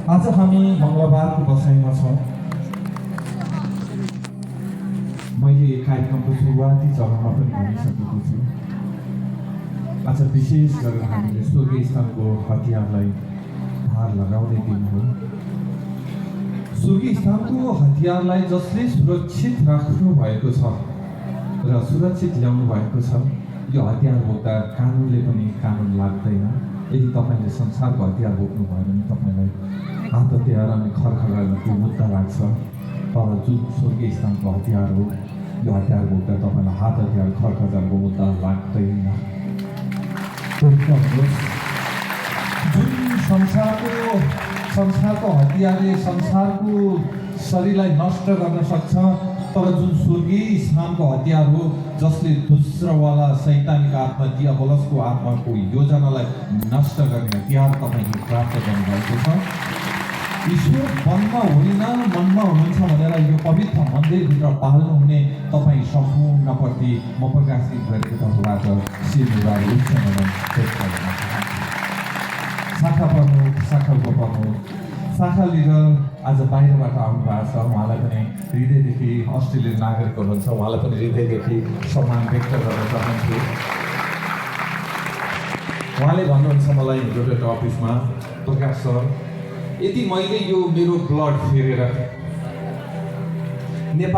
आज हामी मङ्गलबारको बसाइमा छौँ। मैले कार्यक्रमको सुरुवाती चरणमा पनि भनिसकेको छु। आज विशेष गरेर हामीले स्वर्गीय स्थानको हतियारलाई भार लगाउने दिन हो। स्वर्गीय स्थानको हतियारलाई जसले सुरक्षित राख्नु भएको छ र सुरक्षित ल्याउनु भएको छ, यो हतियार बोक्दा कानुनले पनि कानुन लाग्दैन। यदि तपाईँले संसारको हतियार बोक्नु भयो भने तपाईँलाई हात हतियार अनि खरखराको मुद्दा लाग्छ। तर जुन स्वर्गीय स्थानको हतियार हो, यो हतियार बोक्दा तपाईँलाई हात हतियार खरखराको मुद्दा लाग्दैन। जुन संसारको हतियारले संसारको शरीरलाई नष्ट गर्न सक्छ, तर जुन स्वर्गीय स्थानको हतियार हो जसले दोस्रोवाला शैतानिक आत्मा दियाबलसको आत्माको योजनालाई नष्ट गर्ने हतियार तपाईँले प्राप्त गर्नुभएको छ। ईश्वर वनमा होइन मनमा हुनुहुन्छ भनेर यो पवित्र मन्दिरभित्र पाल्नु हुने तपाईँ सम्पूर्णप्रति म प्रकाशित गरेको तर्फबाट शिरबाट उच्च नमन पेश गर्न चाहन्छु। शाखा प्रमुख, शाखा उपप्रमुख, शाखा लिडर आज बाहिरबाट आउनु भएको छ। उहाँलाई पनि हृदयदेखि, अस्ट्रेलियन नागरिक हुनुहुन्छ, उहाँलाई पनि हृदयदेखि सम्मान व्यक्त गर्न चाहन्छु। उहाँले भन्नुहुन्छ मलाई हिजो एउटा अफिसमा, प्रकाश सर, यदि मैले यो मेरो ब्लड फेरेर